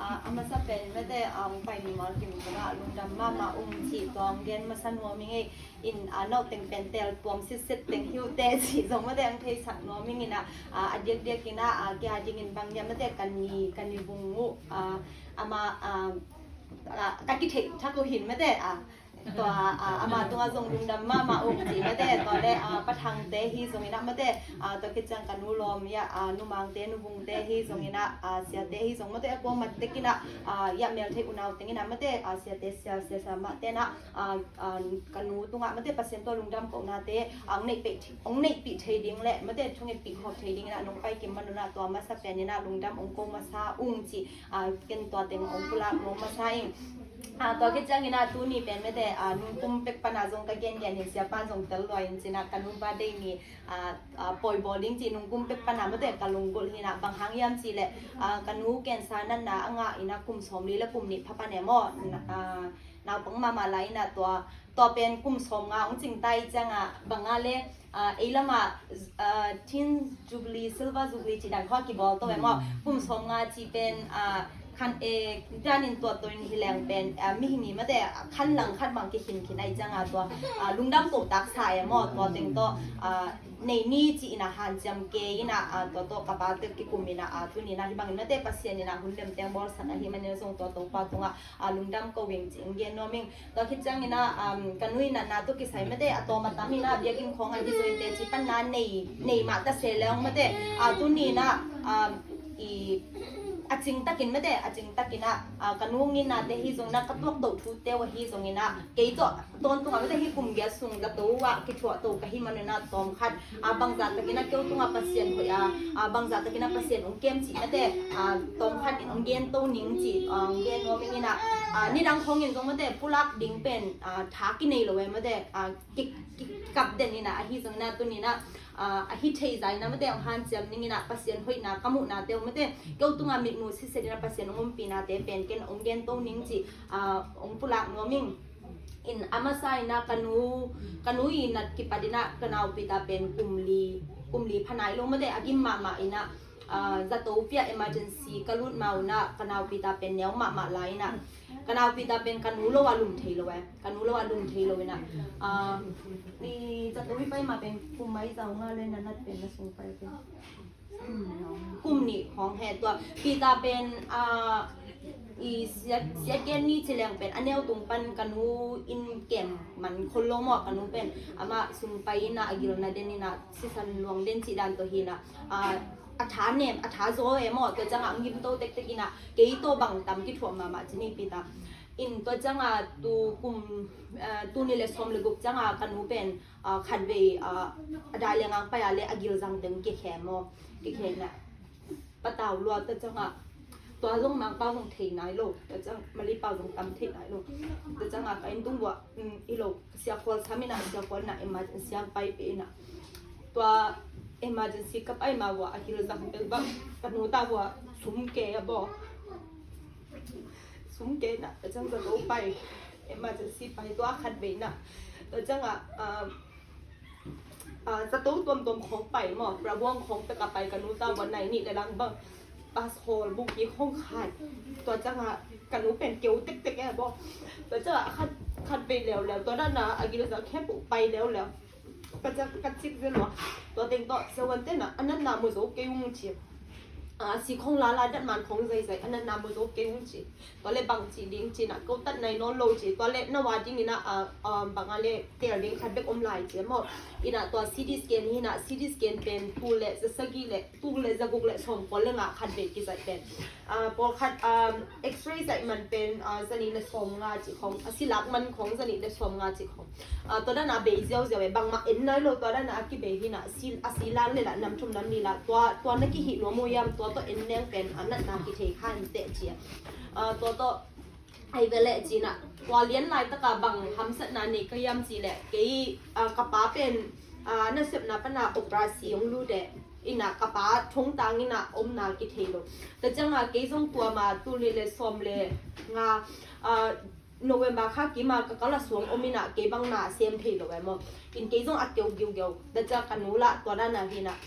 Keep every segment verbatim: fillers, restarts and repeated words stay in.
A masa pen mate, a hong pai mimal kim zongah lungdam mahmah ung cih tua hong gen masa nuam ing ei. In a nau teng pen tel tuam sitset teng hi uh teh cih zong mate hong theisak nuam ing in ah, a diakdiak in ah, a kia dingin bang dia mate ka ni, ka ni vung uh, a ama, a ka kitheih thak uh hin mate, a tua, a ama tungah zong lungdam mahmah ung cih mate, tua le a pathangte hi zongin ah mate, a tua khit ciang ka nu lawm ia, a numangte nuvungte hi zongin ah, a siate hi zong mate, a kuamat tekin ah, a ia melthei unau tengin ah mate, a siate sia, sia, sia mahte in ah, a ka nu tungah mate Pasian tua lungdam kohnate a hong neihpih, hong neihpih thei ding le mate thungetpih khawm thei dingin ah nong pai kim manun ah tua masa penin ah lungdam hong ko masa ung cih, a ken tua teng hong pulak nuam masa ing. A tua khit ciangin ah tuni pen mate, a nungkum pek pan ah zong ka gengen hi, siapa zong tel lua in cin ah ka nu birthday ni, a pawi bawl ding cih nungkum pek pan ah mate ka lunggulh hi in ah, bang hang hiam cih leh, a ka nu cancer natna a ngah in ah kum sawmli le kum nih pha pan e maw, a naupang mahmah lai in ah tua, tua pen kum sawmnga hong cing ta i ciangah bang a le, a ei lamah, a tin jubilee, silver jubilee cih dan khawng kibawl to e maw. Kum sawmnga cih pen, a khan e, danin tua to in hi leng pen, a mihing i mate, a khan lang khat bang kikhin khin a i ciangah tua, a lungdam kohtak sa e maw, tua teng tawh, a nei ni cih in ah hanciam kei in ah, a tua tawh ka pa tawh kikum in ah, a tuni in ah hi bangin mate Pasian in ah hun lemteng bawlsak ahih manin zong tua Topa tungah, a lungdam ko ing cih hong gen nuam ing. Tua khit ciangin ah, um, ka nu i natna tawh kisai mate a tawm a tam in ah biakinn khawng ahi zong in teci panna nei, nei mah ta se leng mate, a tuni in ah, um, i a cing takin mate, a cing takin ah, a ka nu nginnate hi zongin ah ka tuak toh thute uh ahi zongin ah kei tawh tawntung ah mate hih kum giat sung ka to uh ah kithuah to ka hih manun ah tawm khat, a bangzah takin ah keu tungah Pasian hoih a, a bangzah takin ah Pasian hong kem cih mate, a tawm khat in hong gen to ning cih, a hong gen nuam ing in ah, a nidang khawng in zong mate pulak ding pen, a tha kinei lo e mate, a ki, ki kap den in ah ahi zongin ah tuni in ah, a ahi thei zah in ah mate hong hanciam ning in ah Pasian hoihna ka muhnate uh mate keu tungah mitmu sitset in ah Pasian hong ompihnate pen ken hong gen to ning cih, a hong pulak nuam ing. In a masa in ah ka nu, ka nu i nat kipat in ah ka naupita pen kum li, kum li pha nai lo mate a gim mahmah in ah, a zato pia emergency ka lut ma un ah ka naupita pen neu mahmah lai in ah ka naupita pen ka nu lo ah lum thei lo e, ka nu lo ah lum thei lo in ah, a i zato i pai mah pen kum mai zau nga le na nat pen na sung pai pen kum nih khawng he tua. Pita pen, a i siat, siat gen ni ci leng pen a neu tung pan ka nu in kem man khol lo maw, ka nu pen amah sung pai in ah a gilna den in ah sisan luang den cih dan tawh hi in ah, a a tha nem, a tha zaw e maw, tua ciangah a ngim to tektek in ah kei tawh bang tam kithuah mahmah ci ni Pita. In tua ciangah tu kum, a tu ni le sawm le guk ciangah ka nu pen, a khatvei, a a dai le ngang pai a le a gilzang teng kikhe maw, kikhe in ah patau lua, tua ciangah tua zong Mangpau zong thei nai lo, tua ciang Malipau zong tam thei nai lo, tua ciangah ka inn tung buah, um, i lo ka sia khual sam in ah, sia khual in ah emergency ah pai peh in ah tua emergency ka pai ma buah a gilzang teng bang ka nu ta buah sum ke a baw, sum ke in ah tua ciang zato pai, emergency pai tua khatvei in ah, tua ciangah, a a zato tuamtuam khawng pai maw, prabuang khawng pek a pai ka nu ta buah nai nih le lang bang, pas hawl buk i khawng khat, tua ciangah ka nu pen keu tektek e baw, tua ciangah khat, khatvei leuleu tua dan a a gilzang khempeuh pai leuleu. Ka ciak, ka ciak zel lua, tua teng tawh siavuante in ah a natna mu zo kei ung ci. A si khawng lala datman khawng zaizai a natna mu zo kei ung ci. Tua le bang ci ding ci in ah ko tat nai nawn lo ci. Tua le na wa ding in ah, a, a bang a le tel ding khat bek om lai ci maw. In ah tua C T scan hi in ah C T scan pen tul le za sagih le, tul le za guk le sawm kul le nga khatvei kizaih pen. A pawlkhat, a X-ray zaih man pen, a zanih le sawm nga ci khawng, a si lak man khawng zanih le sawm nga ci khawng. A tua dan a bei ziauziau e, bangmah en nai lo, tua dan a kibei hi in ah, a si, a si lak le lah nam thum nam li lah, tua, tua na kihih nuam uh hiam, tua tawh en leng pen a natna kithei kha in teh ci a. A tua tawh ai ve leh ci in ah, tua lian laitak a bang hamsatna nei ka hiam ci leh, kei, a ka pa pen, a nasepna pan a operasi hong lut e, in ah ka pa thongtang in ah omna kithei lo. Tua ciangah kei zong tua ma tul nih le sawm le nga, a November kha kim a ka kal a suang om in ah kei bang na sem thei lo e maw. In kei zong a keu giugiau. Tua ciang ka nu lah tua dan a hi in ah,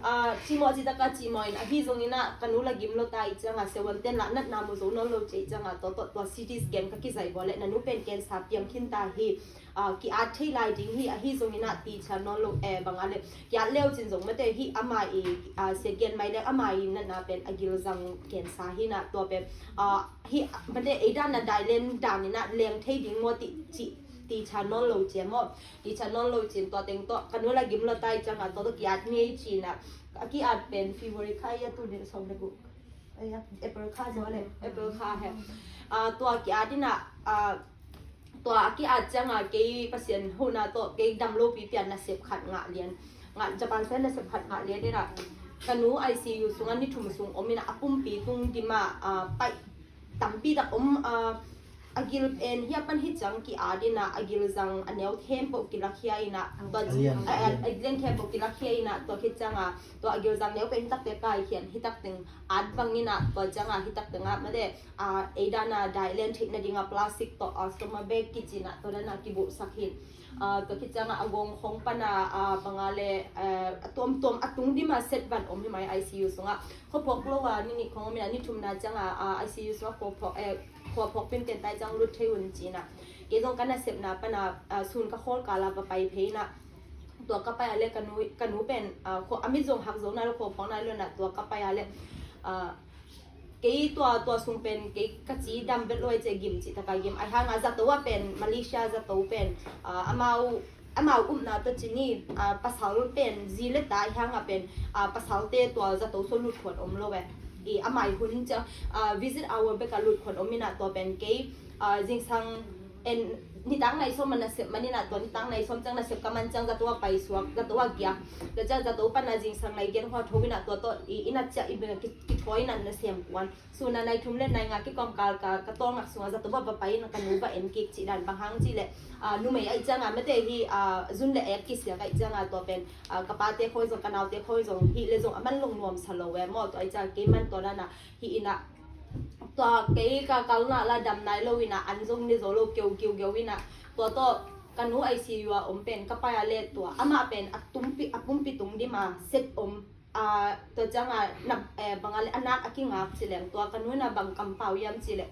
Ah, cimawh citaka cimawh in ahi zongin ah ka nu la gim lo ta i cianga siavuanten lah natna mu zo nawn lo ci i cianga tua tawh tua C T scan ka kizai vua le na nu pen cancer piang khin ta hi. Ah, ki-at thei lai ding hi ahi zongin ah ti cian nawn lo e banga le ki-at leu cin zong mate hi ama i, ah, siatgiat mai le ama i natna pen a gilzang cancer hi na tua pen, ah, hi mate ei dan na dailen dan in ah leng thei ding maw ti ci ti cian nawn lo cia maw. Ti cian nawn lo cin tua teng tawh ka nu la gim lo ta i cianga tua tawh ki-at ngei cina a ki-at pen February kha ia tu ni sawm le guk. April kha zaw le April kha he. Ah, tua ki-at ina, ah, tua a ki-at cianga kei Pasian hona tawh kei dam lopi pian nasep khat ngah lian. Ngah Japan side nasep khat ngah lian ina ka nu I C U sunga ni thum sung om ina a pumpi tung dima, ah, paih tampi tak om, ah, a gil pen hia pan hi ciang ki-at ina a gilzang a neu khempeuh kilakhia ina tua a lian khempeuh kilakhia ina tua khit cianga tua a gilzang neu pen hi takte kaikhian hi tak teng at bang ina tua cianga hi tak tenga mate, ah, ei dana dailen theihna dinga plastic tawh, ah, stoma bag kicina tua dana kibuhsak hin. Ah, tua khit cianga a gong khong pana, ah, banga le, ah, a tuamtuam a tung dima set van om hi mai I C U sunga. Khuaphawk lo a ni nih khong om ina ni thumna cianga, ah, I C U sunga khuaphawk, eh, khuaphawk pimten tai ciang lut thei un cina. Kei zong ka nasepna pana, ah, sun ka khawl kala va pai phei ina. Tua ka pai a le ka nu, ka nu pen, ah, khua a mit zong hak zo na lo khuaphawk na lo na tua ka pai a le, ah, kei tua, tua sung pen kei ka ci dam vet lo ai cia gim ci taka gim. Ai hanga zato a pen, Malaysia zato pen, ah, amau, amau upna tawh ci ni, ah, pasal pen zi le ta ai hanga pen, ah, pasalte tua zato so lut khuat om lo e. I amai hun cia, ah, visit hour beka lut khuat om ina tua pen kei, ah, zingsang en nitak nai sawm a nasep man ina tua nitak nai sawm ciang nasep ka man ciang zato a paisuak, zato a giak. Tua ciang zato pana zingsang nai gen hua tho ina tua tawh i ina cia i beng a ki, kithawi ina nasem kuan. Suna nai thum le nai nga kikawm kal ka, ka tawlngak sunga zato va va pai ina ka nu va en kik cih dan bang hang cih le, ah, numei aih cianga mate hi, ah, zun le ek kisiak aih cianga tua pen, ah, ka pate khawi zong ka naute khawi zong hi le zong a man long nuam sa lo e maw tua aih cianga kei man tua dana hi ina tua kei ka kalna la dam nai lo ina an zong ni zo lo keu kiu geu ina tua tawh ka nu I C U a om pen ka pai a le tua amah pen a tumpi, a pumpi tung dima set om. Ah, tua cianga na, eh, banga le a nak a kingak ci leng tua ka nu ina bang kampau iam ci le,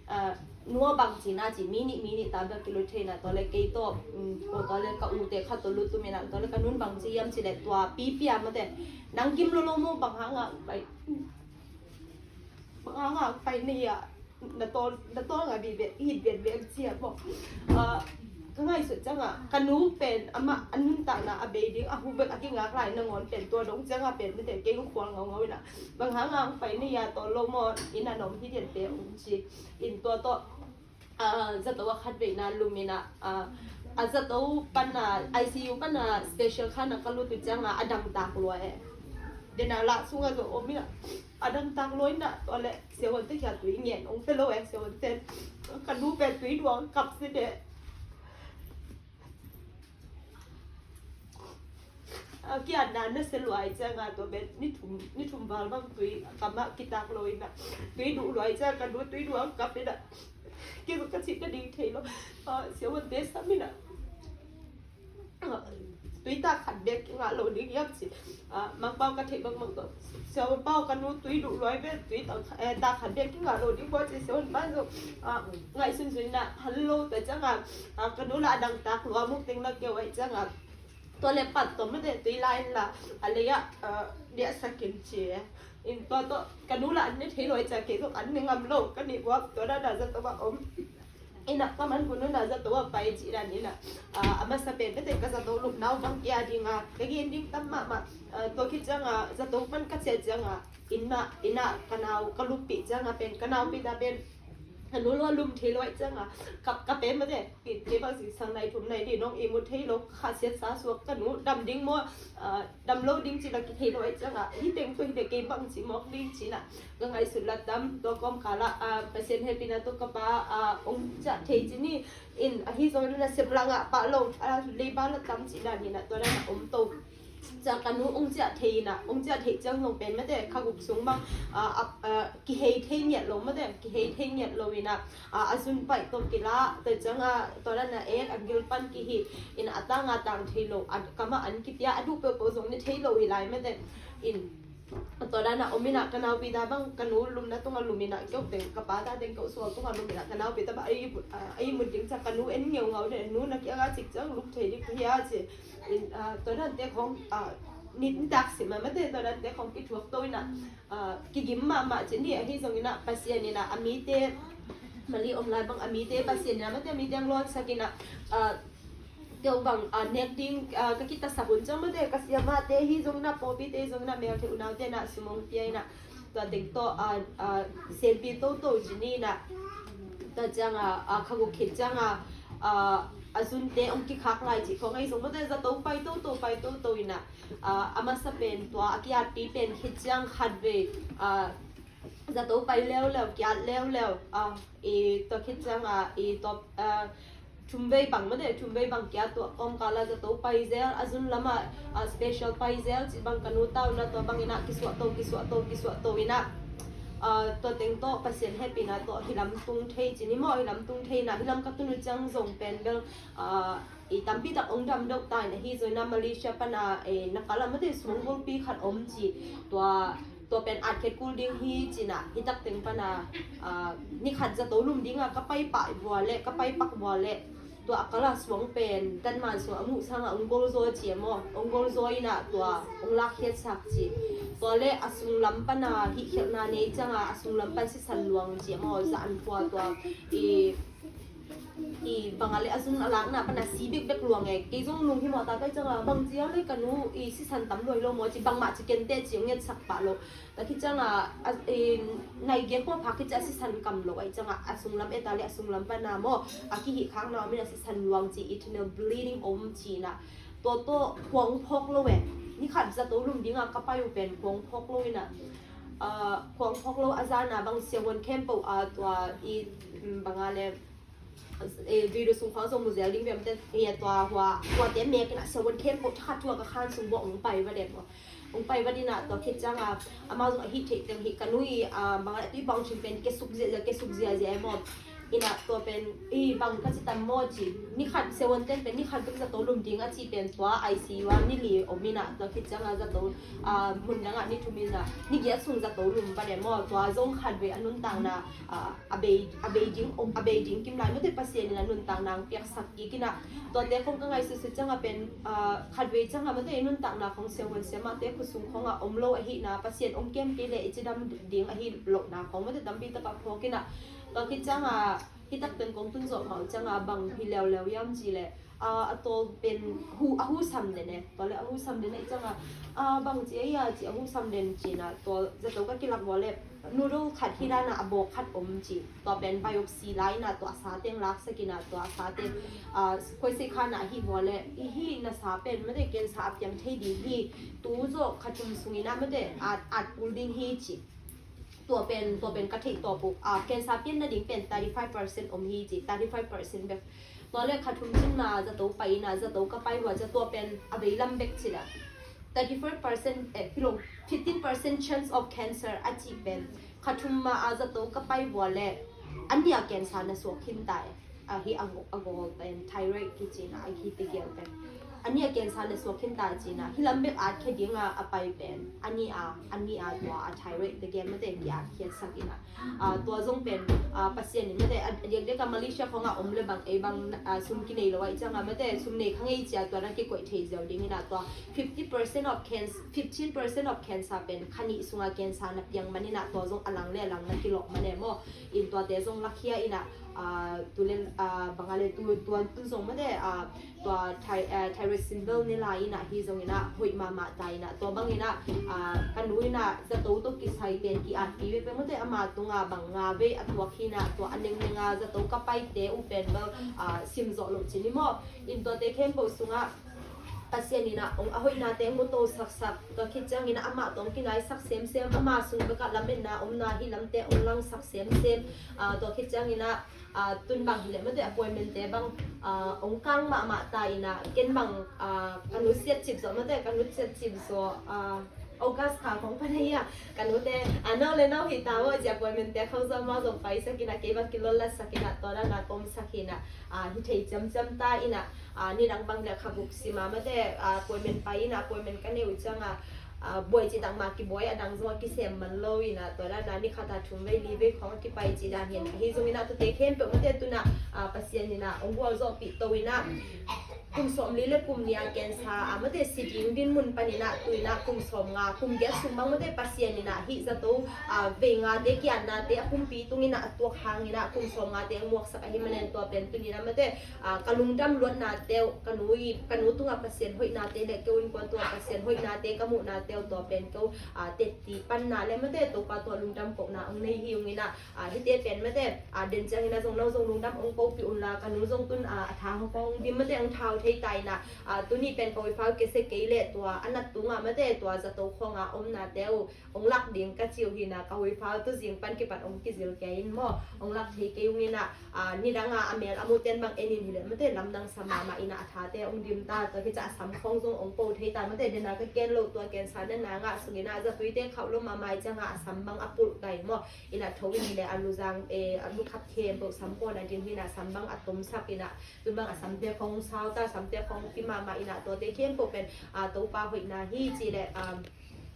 ah, nua bang cina ci mi nih mi nih ta bek kilut theina tua le kei tawh, um, ko tua le ka ute khat tawh lut tum ina tua le ka nun bang ci iam ci le tua pipia mate nang gim lo lo maw bang hanga pai. Bang hanga pai nei a na tawl, na tawl nga bi be hit be be cia bo. Ah, ka ngaihsut cianga ka nu pen amah a nuntakna a bei ding a hu bek a kingak lai nangawn pen tua dong cianga pen mate kei khual ngau ngau ina bang hanga pai nei a tawl lo maw ina nom hi dian pe um ci in tua tawh. Ah, zato a khat veina lum ina, ah, a zato pana I C U pana special khana ka lut uh cianga a dangtak lua e. Dena lah sunga zo om ina a dangtak lua ina tua le siahuan te khia tui ngen ong pe lo e siahuan te ka nu pe tui duang kap se de. A kiatna na se luai cianga tua ben ni thum, ni thum val bang tui kamah kitak lo ina tui duh luai cianga ka nu tui duh ang kap ina. Kei ka cih ka ding thei lo. Ah, siahuan te sam ina. Ah, tui ta khat bek kingah lo ding iam ci. Ah, Mangpau ka theih bang bang tawh. Siahuan pau ka nu tui duh luai ben tui ta, eh, ta khat bek kingah lo ding bua ci siahuan pan zo. Ah, ngaihsun zui na hal lo ta cianga. Ah, ka nu la a dangtak lua muk teng la keu ai cianga. Tua le pat tawh mate tui la in la a lei ah, ah, diahsak in ci e. In tua tawh ka nu la an ne thei lo ai cia kei zong an ne ngam lo ka nih buak tua dana zato ah om. Ina ka man kun nuna zato ah pai ci dan ina, ah, a masa pen mate ka zato lupnau bang kia dinga ka gen ding tam mahmah. Ah, tua khit cianga zato pan ka cia cianga ina, ina ka nau ka luppih cianga pen ka naupi ta pen ka nu lua lum thei lo ai cianga ka, ka pen mate. Kei bang zingsang nai thum nai li nong i mu thei lo khasiat sa suak ka nu dam ding maw, ah, dam lo ding ci la kithei lo ai cianga hi teng tua hi de kei bang ci mawk ding ci na ka ngaihsut la tam tua kawm kala, ah, Pasian hehpihna tua ka pa, ah, ong ciah thei ci ni in ahi zong na sep la ngah pah lo, ah, leiba la tam ci dan hi na tua dan a om to. Cia ka nu ong ciah thei ina, ong ciah thei ciang zong pen mate kha guk sung bang, ah, ah, ah, kihei thei ngiat lo mate, kihei thei ngiat lo ina, ah, a zun paih tawh kila, tua cianga tua dana ek a gil pan kihi ina a tanga tang thei lo, a kama an kipia a duh peuhpeuh zong ni thei lo hi lai mate. In, tua dan a om in a, ka naupi ta bang, ka nu lumna tungah lum in a, keu teng, ka pa ta teng keu sual tungah lum in a, ka naupi ta bang a ihmut ding ciang ka nu en ngeungau de, nu na kiang a cik ciang lum thei ding hi a ci. In, tua dante khong, nitak sim a mate, tua dante khong kithuak to in a, kigim mahmah ci ni. Ahi zong in a, Pasian in a, a mite, Mali om lai bang a mite Pasian in a mate, a mite ang luansak in a, keu bang nek ding ka kitasak hun ciang mate, ka siamahte hi zong in a, pawlpite hi zong in a, melte unaute in a sum ong pia in a, tua teng tawh sempi toto ci ni in a, tua ciang a, kha guk khit ciang a, a zunte ong kikhak lai cih khong ahi zong mate, zato pai toto, pai toto in a, a masa pen tua a kiatpi pen khit ciang khatvei zato pai leuleu, kiat leuleu, i tua khit ciang a, i tua thumvei bang mate, thumvei bang kiat, tua kawmkal a zato pai zel, a zun lam a special pai zel cih bang, ka nu ta un a tua bang in a kisuah to, kisuah to, kisuah to in a, tua teng tawh Pasian hehpihna tawh hi lam tung thei ci ni maw, hi lam tung thei in a, hi lam ka tun uh ciang zong pen bel i tampi tak ong damdeuh ta in a, ahi zong in a Malaysia pan a na kal a mate, sum ong golpi khat om ci, tua tua pen at khet kul ding hi ci in a, hi tak teng pan a ni khat zato lum ding a ka pai pak vua leh, ka pai pak vua leh, tua a kal a suang pen datman sung a muh sang a ong golzaw ci a maw, ong golzaw in a tua ong lakkhiatsak ci. Tua leh a sunglam pan a hihkhelhna nei ciang a, a sunglam pan sisan luang ci a maw, za an khua tua i i bang a leh a zun a lakna pan a si bekbek luang e. Kei zong lunghimawh ta ka hih ciang a, bang ci a leh ka nu i sisan tam lua hi lo maw ci, bangmah ci kei inteh ci ong ngetsak pah lo. Tua khit ciang a, nai gen khua phak khit ciang a sisan kam lo ahih ciang a, a sunglam et a leh a sunglam pan a maw, a kihihkhakna om in a sisan luang ci, internal bleeding om ci in a, tua tawh kua ong phawk lo e. Ni khat zato lum ding a ka pai uh pen kua ong phawk lo in a, kua ong phawk lo a zan a bang siavuan khempeuh a tua i bang a leh video sung khawng zong mu zel ding ve mate, tua hua, huate mek in a siavuan khempeuh thakhat thu a ka khan sung bawh ong pai va den maw. Ong pai va din a tua khit ciang a, amau zong a hih theih teng hih ka nu i bang a leh tui bang chin pen kesuk ziahziah, kesuk ziahziah e maw. In a tua pen i bang ka ci tam maw ci, ni khat siavuan ten pen ni khat bek zato lum ding a ci pen tua I C U a ni li om in a, tua khit ciang a zato mun dang a ni thum in a, ni giat sung zato lum va den maw. Tua zong khatvei a nuntakna a bei, a bei ding om, a bei ding kim lai mate, Pasian in a nuntakna ong piaksak kik in a, tuate khong ka ngaihsutsut ciang a pen khatvei ciang a mate, i nuntakna khong siavuan siamahte khut sung khong a om lo ahihna, Pasian ong kem kei leh i cidam ding ahi lohna khong mate, tampi tak a phawk in a, tua khit ciang a hi tak teng kong tun zawh mah uh ciang a bang hi leuleu hiam ci leh, a tawl pen hu, a hu sam den e. Tua leh a hu sam den ahih ciang a, bang ci ahi a ci, a hu sam den ci in a, tua zato ka kilak vua leh noodle khat hi dan a, a bawk khat om ci. Tua pen biopsy la in a, tua sa teng laksak in a, tua sa teng khuaisei khan a hih vua leh, i hih na sa pen mate cancer a piang thei ding hi, tu zawh kha thum sung in a mate at, at kul ding hi ci. Tua pen, tua pen ka theih tawp uh, cancer pianna ding pen thirty five percent om hi ci, thirty five percent bek. Tua leh kha thum cin ma zato pai in a, zato ka pai vua ciang tua pen a veilam bek ci la. Thirty five percent, eh, hi lo, fifteen percent chance of cancer a cih pen kha thum ma a zato ka pai vua leh a nih a cancer na suak khin ta e. A hi a gawl, a gawl pen thyroid kici in a, a hi tegel pen a nih a cancer na suak khin ta ci in a, hi lam bek at khia ding a a pai pen a nih a, a nih a tua a thyroid tegel mate ki at khiatsak in a. Tua zong pen Pasian in mate, a diakdiak a Malaysia khong a om leh bang, ei bang sum kinei lo ahih ciang a mate, sum nei kha ngei ci a tua na kikoih thei ziau ding in a, tua fifty percent of cancer, fifteen percent of cancer pen kha nih sung a cancer na piang man in a, tua zong a lang leh a lang na kilawh man e maw. In tuate zong lakhia in a, tu leh bang a leh tu, tua tu zong mate, tua thyroxine bel ne lai in a, hi zong in a hoih mahmah ta in a, tua bang in a ka nu in a zato tawh kisai pen ki-atpi veve mate, ama tung a bang nga vei a tuak hi in a, tua a nengneng a zato ka paite uh pen bel sim zawh loh ci ni maw. In tuate khempeuh sung a Pasian in a ong a hoihnate mu to saksak, tua khit ciang in a amah tawh ong kinaisak semsem, ama sung bek a lametna omna hi lamte ong langsak semsem, tua khit ciang in a tun bang hi leh mate appointment te bang ong kang mahmah ta in a, ken bang ka nu siat cip zaw mate, ka nu siat cip zaw, August kha khong pan hi a, ka nu te a nau leh nau hi ta maw ci, appointment te khong zaw amau zong paisak in a, kei bang kilollatsak in a, tua dan a ka omsak hi in a, hi thei ciamciam ta in a, nidang bang leh kha guk sim a mate appointment pai in a, appointment ka nei uh ciang a ah, buai cih tak mah kibuai, a dang zong a kisem man lo in ah, tua dan a ni khat a thum vei li vei khawng a kipai cih dan hi in ah, ahi zongin ah tuate khempeuh mate tu in ah, ah, Pasian in ah hong gualzawhpih to in ah, kum sawmli le kum nih a cancer a mate si ding dinmun panin ah, tu in ah kum sawmnga, kum giat sung bang mate Pasian in ah hih zato, ah, vei ngate kiatnate a pumpi tungin ah a tuak hangin ah kum sawmngate a muaksak ahih manin tua pen tuni in ah mate, ah, ka lungdam luatnate uh, ka nu i, ka nu tungah Pasian hoihnate le keu innkuan tungah Pasian hoihnate ka muhnate uh, tua pen keu, ah, tetti panna le mate Topa tungah lungdam kohna hong nei hi ung in ah, ah, hihte pen mate, ah, den ciangin ah zong no zong lungdam hong kohpih un la, ka nu zong tun, ah, a tha hong kong dim mate hong thau thei ta in ah, ah, tuni pen ka huifa uh kese kei le tua a nat tungah mate tua zato khawng a omnate uh hong lak ding ka ci uh hi in ah, ka huifa uh tu zing pan kipat hong kizil kei in maw, hong lak thei kei ung in ah, ah, nidang a a mel a muhten bang en in hi le mate lamdang sa mahmah in ah a thate hong dim ta, tua khit ciang a sam khawng zong hong po thei ta mate, den a ka ken loh tua cancer na na ngah sung in ah zatuite khauh lo mahmah i ciang a a sam bang a pulh kai maw, in ah tho in hi le a luzang, eh, a lukhap khempeuh sam pawn a dim hi in ah sam bang a tomsak in ah, tun bang a samte khawng sau ta, samte khawng pi mahmah in ah tuate khempeuh pen, ah, Topa hoihna hi ci le, ah,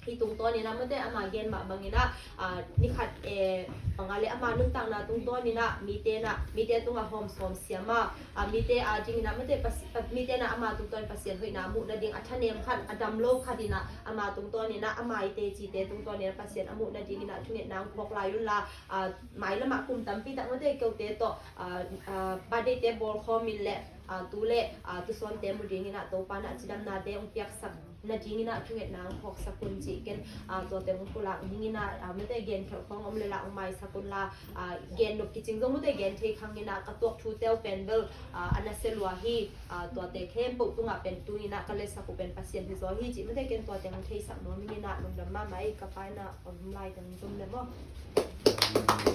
hih tungtawn in ah mate ama gen mah bangin ah, ah, ni khat, eh, bang a le ama nuntakna tungtawn in ah mite in ah, mite tungah hawm sawm siam a, ah, mite a ding in ah mate Pasi-, Pa-, mite in ah ama tungtawn Pasian hoihna muh nading a thanem khat, a dam lo khat in ah ama tungtawn in ah ama i tecite tungtawn in ah Pasian a muh nading in ah thungetna hong phawk lai un la, ah, mailam ah kum tampi tak mate keute tawh, ah, ah, birthday-te bawl khawm in le, ah, tu le, ah, tusawnte mu ding in ah Topa in ah cidamnate hong piaksak nading in ah thungetna hong phawksak un cih ken, ah, tuate hong pulak ning in ah, ah, mate genkhelh khawng om le lah hong maisak un la, ah, gen nop kicing zong mate gen thei khang in ah ka tuak thute uh pen bel, ah, a nasia lua hi, ah, tuate khempeuh tungah pen tu in ah ka letsak uh pen Pasian hi zaw hi cih mate ken tuate hong theisak nuam ning in ah lungdam mahmah ei, ka pa in ah hong hum lai teng zom le maw.